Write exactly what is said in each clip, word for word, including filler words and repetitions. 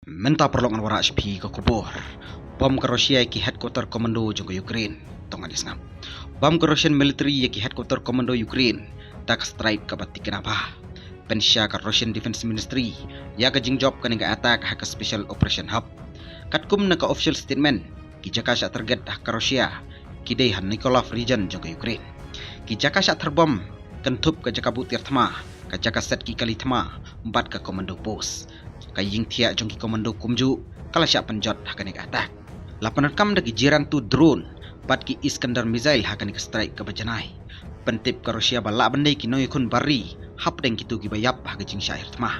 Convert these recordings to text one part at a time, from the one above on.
Mynta paralok ngan wanrah sha phi ka khubor. Bom ka Russia ïa ki headquarter commando jong ka Ukraine. To ngin ïa sngap. Bom ka Russian military ïa ki headquarter commando Ukraine da ka strike kaba tikna bha. Pynshai ka Russian Defense Ministry ïa ka jingjop kane ka attack ha ka special operation hub. Katkum na ka official statement, ki jaka shah target ha ka Russia ki dei ha Mykolaiv region jong ka Ukraine. Ki jaka shah ther bom kynthup ka jaka buh tiar thma, ka jaka set ki kali thma bad ka commando post. Ka ïing thiah jong ki commando kumjuh ka la shah pynjot ha kane ka attack. La pyndonkam da ki Geran two drone bad ki Iskander missile ha kane ka strike kaba janai. Pyntip ka Russia ba lah ban dei ki nongïakhun bar ri hapdeng kito kiba ïap ha ka jingshah hiar thma.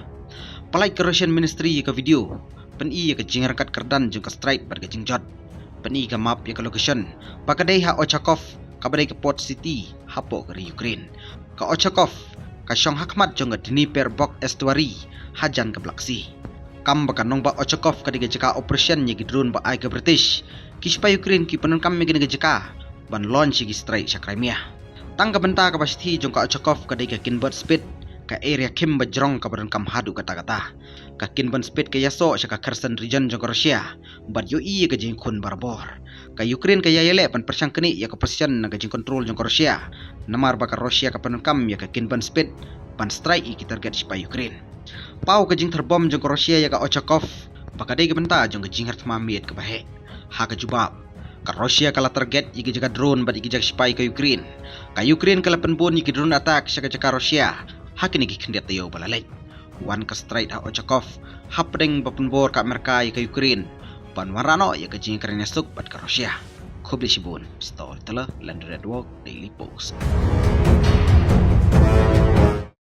Pynlait ka Russian Ministry ïa ka video pyni ïa ka jingryngkat kyrdan jong ka strike bad ka jingjot. Pyni ka map ïa ka location ba ka dei ha Ochakiv, kaba dei ka port city hapoh ka ri Ukraine. Ka Ochakiv ka shong ha khmat jong ka Dnipro Bug estuary, hajan ka Black Sea. Kam ba ka nongbah Ochakiv ka dei ka jaka operation ïa ki drone ba ai ka British, ki sipai Ukraine ki pyndonkam ïa kane ka jaka ban launch ïa ki strike sha Crimea. Tang ka bynta kaba shithi jong ka Ochakiv ka dei ka Kinburn Spit, ka area khim ba jrong kaba donkam haduh katta katta. Ka Kinburn Spit ka ïasoh sha ka Kherson region jong ka Russia bad ïohi ïa ka jingïakhun barabor. Ka Ukraine ka ïai ïaleh ban pyrshang knieh ïa ka position na ka jingcontrol jong ka Russia, namar ba ka Russia ka pyndonkam ïa ka Kinburn Spit ban strike ïa ki target sipai Ukraine. Paw ka jingther bom jong ka Russia ïa ka Ochakiv ba ka dei ka bynta jong ka jinghiar thma miet kaba heh. Ha ka jubab, ka Russia ka la target ïa ki jaka drone bad ïa ki jaka sipai ka Ukraine. Ka Ukraine ka la pynbun ïa ki drone attack sha ka jaka Russia ha kine ki khyndiat taïew ba la leit. Wan ka strike ha Ochakiv hapdeng ba pynbor ka Amerika ïa ka Ukraine ban wanrah noh ïa ka jingïakren ïasuk bad ka Russia. Khublei shibun. Storyteller, London Network, Daily Post.